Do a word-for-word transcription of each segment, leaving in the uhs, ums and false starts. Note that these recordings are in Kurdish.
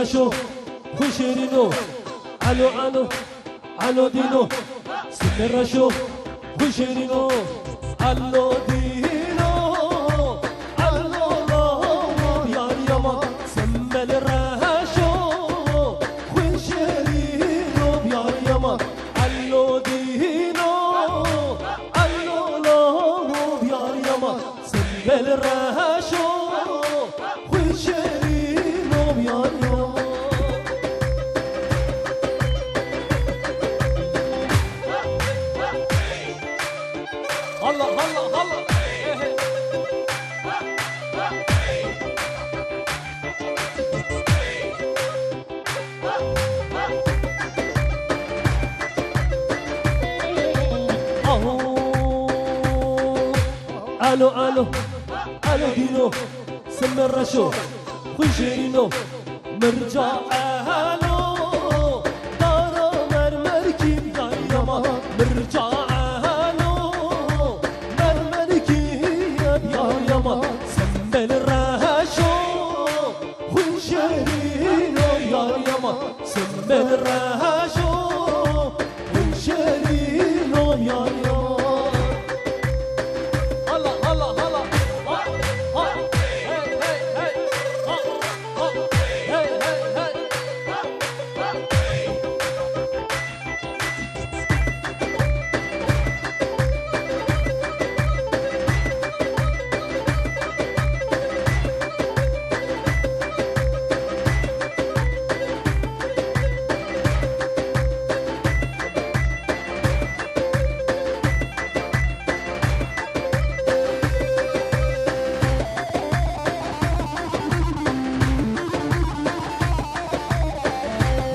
Reşo, xwe şêrîno. Alo, alo, alo dîno. Sime reşo, xwe şêrîno. Alo dîno. Alo, alo, yar yaman. Sime reşo, xwe şêrîno, yar yaman. Alo dîno. Alo, alo, yar yaman. Sembel reşo, xwe şêrîno miyaniyo. Halla, halla, halla. Alo, alo, alo dîno, sime reşo, xwe şêrîno, mirca elo, dara mermerkî yar yaman, mirca elo, mermerkî yar yaman, sembel reşo. Xwîn şêrîno yar yaman, sembel reşo. Xwîn şêrîno yar yaman. Hala, hala, hala. Ha, ha. Hey, hey, hey. Ha, ha. Hey, hey, hey.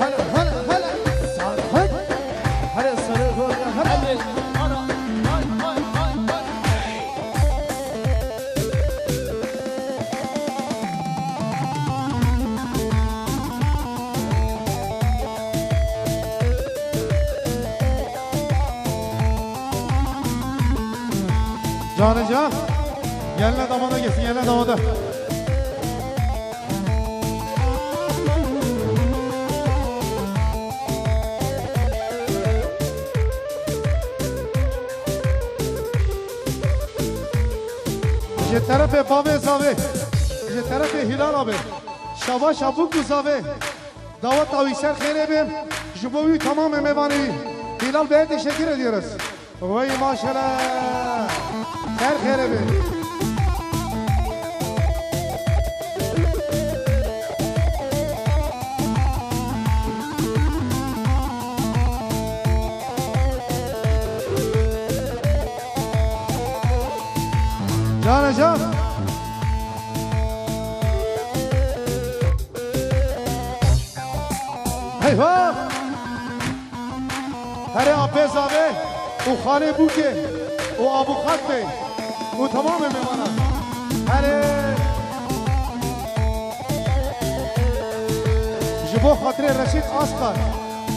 Hele, hele, hele. Sarhoş. Hele, sarı gol ya, hele. Canı can. Gelin damada gelsin, gelin damada. Ji terefê bavê zavê, ji terefê Hilal abi, şabaş abûk û zavê, daweta wî ser xêrê be, ji bo wî tamamê mêvanê wî. Hilal Bey, teşekkür ediyoruz. Vay maşallah. Ser xêrê be. Can e can. Hey ho! Herê Apê Zavê û Xalê Bûkê û Abû Xat Bey û tamamê mêvanan. Herê ji bo xatirê Reşîd Askar,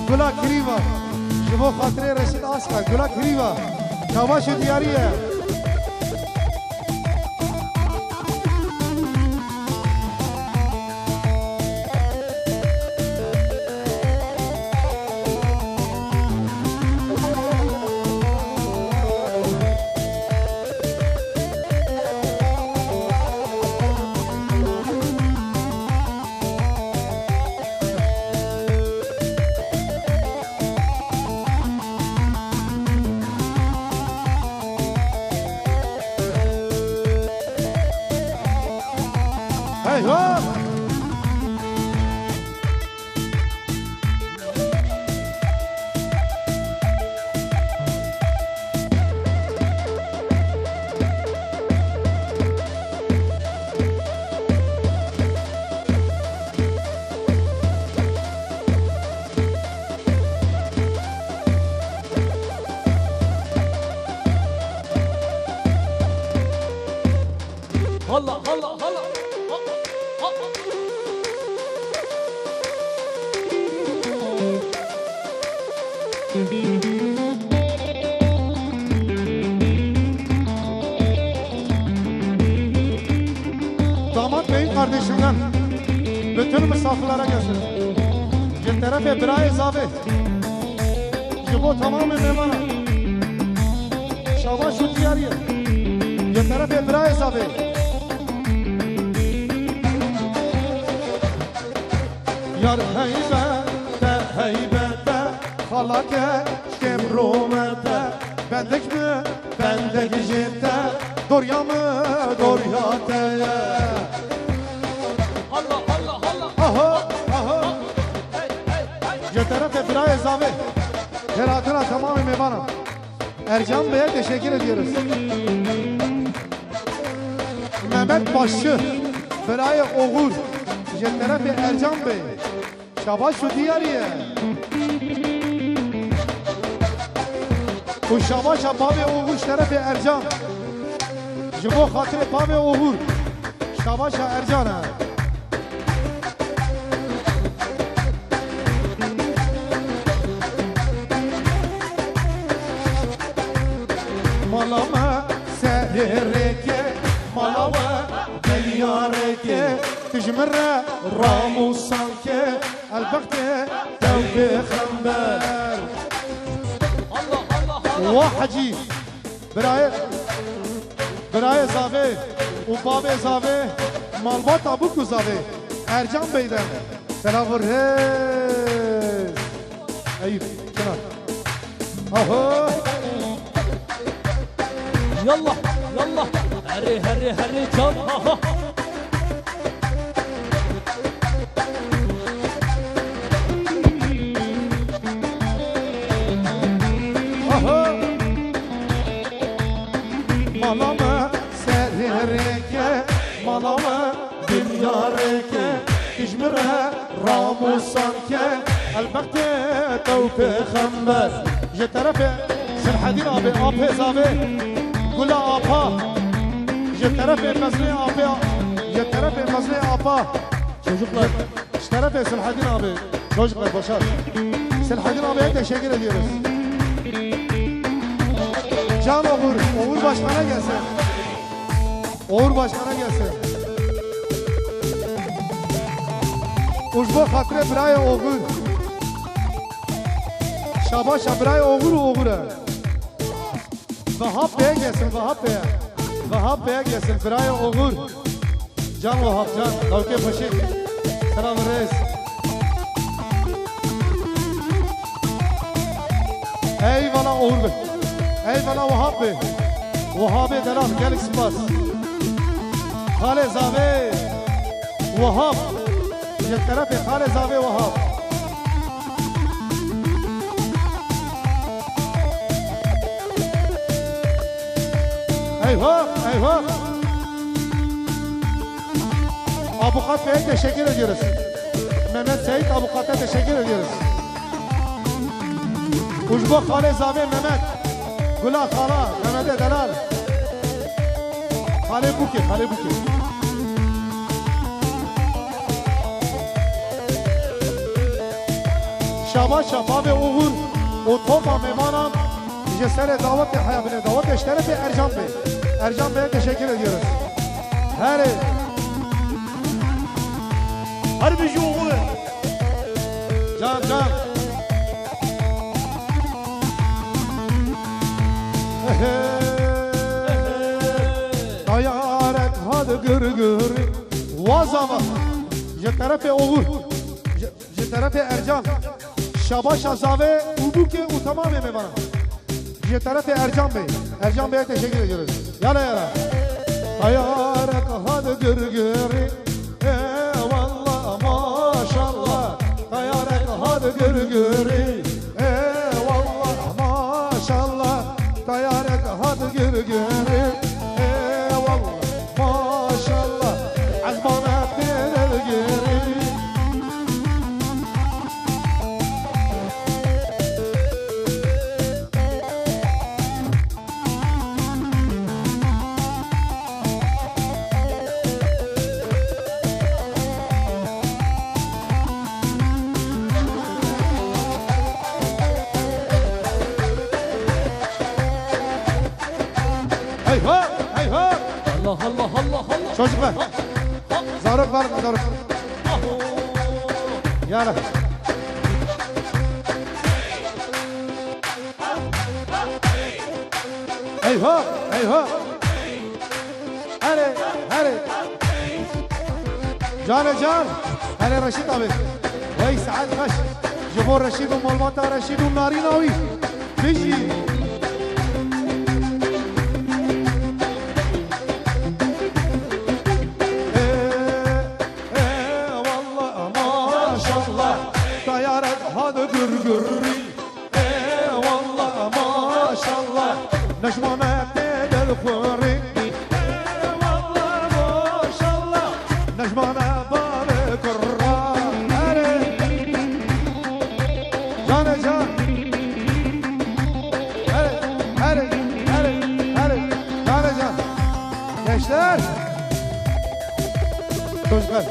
Gula Kirîva. Ji bo xatirê Reşîd Askar, Gula Kirîva. Çabaş û diyarî ye. Hey ho! Hala, hala, hala. Damat Bey'in kardeşinden. Bütün misafirlere gelsin. Ji terefê birayê Zavê. Ji bo tamamê mêvanan. Şabaş û diyariyê. Ji terefê birayê Zavê. Yar heybete, heybete, xalake şkêm rûmete. Bendik mi, bendik ji te, dorya mi, dorya te ye. Allah, Allah, Allah. Aha, aha. Hey, hey, hey. Ji terefê birayê Zavê, her hatina tamamê mêvanan. Ercan Bey'e teşekkür ediyoruz. Mehmet Başçı, birayê Oğur, ji terefê Ercan Bey. Şabaş û diyariyê. Û şabaşa bavê Oğur ji terefê Ercan. Ji bo xatirê bavê Oğur. Şabaşa Ercan e. Mala me serê rêkê, mala we dinyarêkê. Tu ji min re ramûsan ke, elbextê tew pêxember. Allah, Allah, Allah. Wah hecî, birayê, birayê Zavê û bavê Zavê, malbata bûk û Zavê, Ercan Bey'den selam û rêz. Eyüp, Çınar. Aha! Yallah, yallah. Herê, herê, herê, can. Aha. Aha. Mala me serê rêke, mala me dinyarêke, tu ji min re ramûsan ke, elbextê tew pêxember. Ji terefê Silhedîn abi, apê Zavê, gula apa. Ji terefê mezinê apê, ji terefê mezinê apa. Çocuklar. Ji terefê Silhedîn abi. Çocuklar, başar. Silhedîn abiye teşekkür ediyoruz. Can Oğur, Oğur Başkan'a gelsin. Oğur Başkan'a gelsin. Û ji bo xatirê birayê Oğur. Şabaşa birayê Oğur û Oğur e. Vahap Bey'e gelsin, Vahap Bey'e. Vahap Bey'e gelsin, birayê Oğur. Can Vahap, can. Dawkê Paşê. Selam reis. Eyvallah Oğur Bey. Eyvallah Vahap Bey. Vahap Bey delal, gelek spas. Xalê Zavê. Vahap. Ji terefê Xalê Zavê Vahap. Eyvah, eyvah. Avukat Bey'e teşekkür ediyoruz. Mehmet Seyit Avukat'a teşekkür ediyoruz. Û ji bo Xalê Zavê Mehmet. Gula Xala, Mehmet'e delal. Xalê Bûkê, Xalê Bûkê. Şabaş şababê Oğur û topa mêvanan ji serê dawetê heya bine. Dawetê ji terefê Ercan Bey. Ercan Bey'e teşekkür ediyoruz. Herê. Her bijî Oğur. Can, can. Dayarek had gır gır. Wazava. Ji terefê Oğur. Ji, ji terefê Ercan. Şabaşa Zavê û Bûkê û tamamê mêvanan. Ji terefê Ercan Bey. Ercan Bey'e teşekkür ediyoruz. Yala yala. Dayarek had gır gır. Eyvallah, maşallah. Dayarek had gır gır. Eyvallah, maşallah. Dayarek had gır gır. Eyvallah, maşallah. Ezmana pêre giri. Hey ho, hey ho. Allah, Allah, Allah, Allah. Çocuklar. Ha, ha. Zarok var mı, zarok? Aho. Yala. Eyho, eyho. Here, here. Canê can. Here Reşîd abi. Wey saet xweş. Ji bo Reşîd û malbata Reşîd û narîna wî. Bijî. Ê, ê, wallah, maşallah. Tayaret hadi gurgurî. Ê, wallah, maşallah. Nejmane tê dilxurî. Ê, wallah, maşallah. Nejmane bale kurra. Erê. Canê can. Erê, erê, erê, erê. Canê can. Gençler. Çocuklar.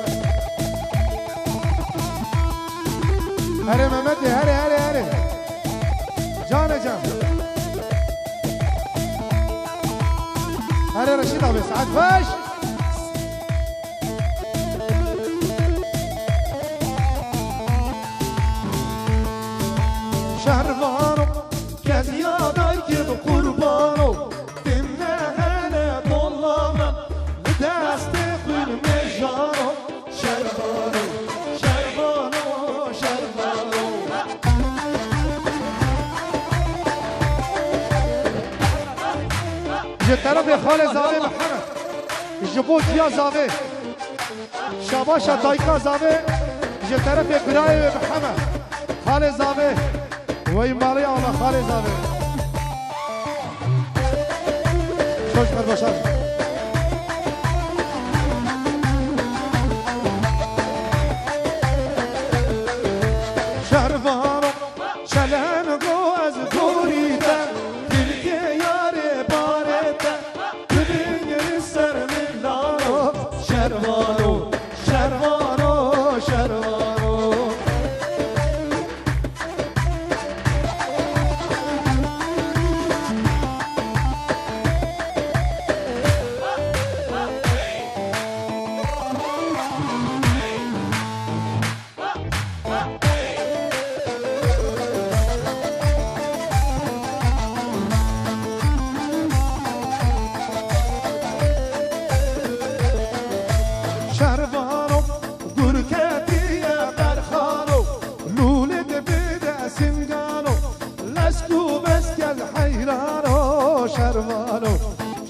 Erê Mehmet Bey, erê, erê, erê. Canê can. Erê Reşîd abi, saet beş. Şervano, kediya daykê bi qurbano, dinle hele dolla me, li destê xwîn me jano. Şervano, şervano, şervano. Ji terefê xalê zavê Mihemed, ji bo ciya zavê. Şabaşa dayika zavê, ji terefê birayê wê Mihemed. Xalê zavê. Wey malê ala xalê zavê. Xoş berbaşar. Şervano, çelengo ez gorî te, dilkê yarê barê te, dibingir ser min lalo. Şervano, şervano, şervano. Şervano, gurketiye berxano, lûlê dibide singano, lesk û beskel heyrano. Şervano,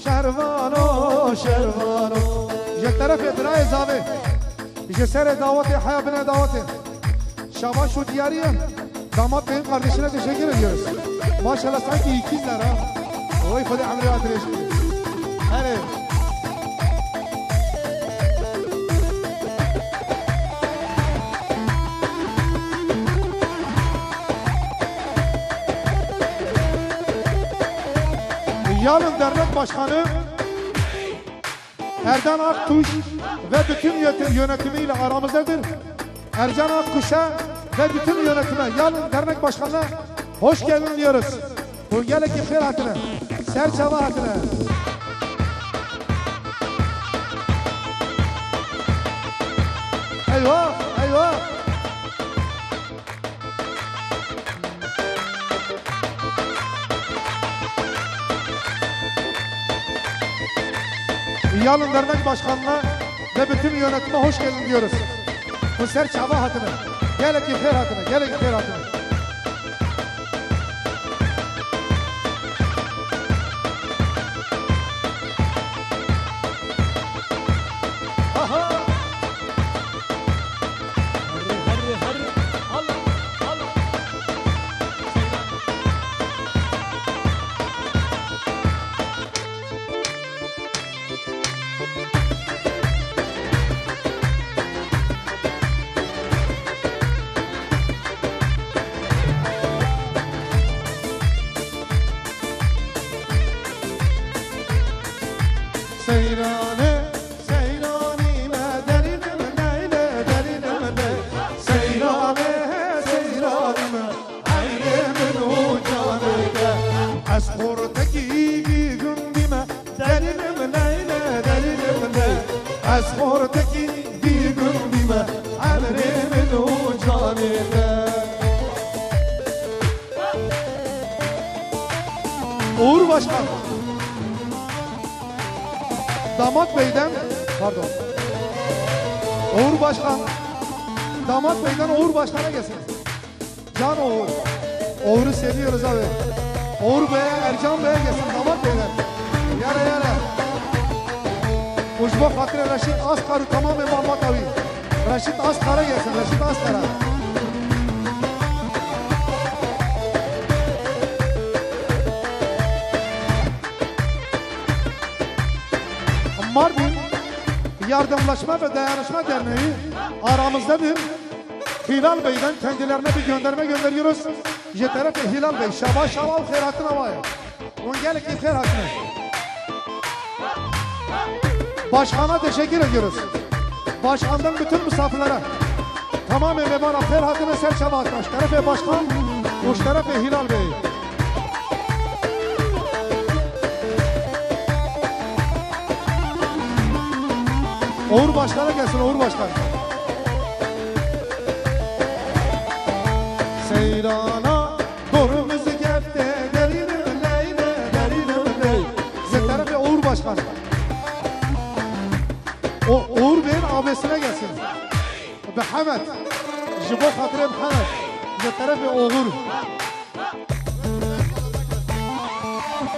şervano, şervano. Ji terefê birayê zavê. Ji serê dawetê heya bine dawetê. Şabaş û diyariye. Damat Bey'in kardeşine teşekkür ediyoruz. Maşallah sanki ikizler ha. Oy Xwedê emrê we dirêj bike. Erê. Yalın Dernek Başkanı Ercan Aktuş ve bütün yönetim, yönetimiyle aramızdadır. Ercan Akkuş'a ve bütün yönetime, Yalın Dernek Başkanı'na hoş geldin diyoruz. Hûn gelekî xêr hatine. Ser çava hatine. Eyvah, eyvah. Yalın Dernek Başkanı'na ve bütün yönetime hoş geldin diyoruz. Hûn ser çava hatine. Gelekî xêr hatine, gelekî xêr hatine. Aha! Herri, herri, herri. Allah, Allah. Seyrane, seyranî me, derînim neyle, derînim ney. Seyrane, seyranî me, eynê min û canê te. Ez xortekî bî gundî me, derînim neyle, derînim ney. Ez xortekî bî gundî me, emrê min û canê Başkan. Damat Bey'den, pardon. Uğur Başkan. Damat Bey'den Uğur Başkan'a gelsin. Can Uğur. Uğur'u seviyoruz abi. Uğur Bey'e, Ercan Bey'e gelsin. Damat Bey'den. Yara yara. Ucba Fatire Reşit Askaru tamam Eman Batavi. Reşit Askar'a gelsin. Reşit Askar'a. Mardin Yardımlaşma ve Dayanışma Derneği aramızdadır. Hilal Bey'den kendilerine bir gönderme gönderiyoruz. Ji terefê Hilal Bey, şaba şaba û xêr hatin awayê. Hûn gelekî xêr hatine. Başkana teşekkür ediyoruz. Başkandan bütün misafirlere. Tamamê mêvana xêr hatine ser çava hatin. Ji terefê başkan û ji terefê Hilal Bey. Uğur Başkan'a gelsin, Uğur Başkan. Seyrana Dorumuz gefte derinim leyne, derinim ley. Ji terefê Uğur Başkan. O, Uğur Bey'in abisine gelsin. Mehmet. Ji bo xatirê Mehmet. Ji terefê Uğur.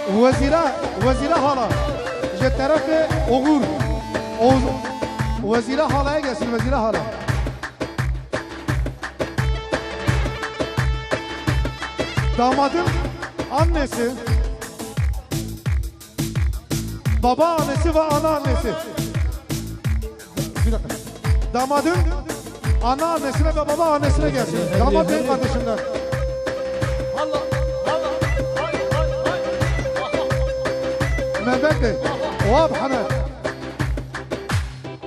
Wezîra, Wezîra hala. Ji terefê Uğur. Oğuz, Wezîra halaya gelsin, Wezîra hala. Damadın annesi, baba annesi ve ana annesi. Bir dakika. Damadın ana annesine ve baba annesine gelsin. Damat Bey kardeşimden. Mehmet Bey. Oha Muhammed.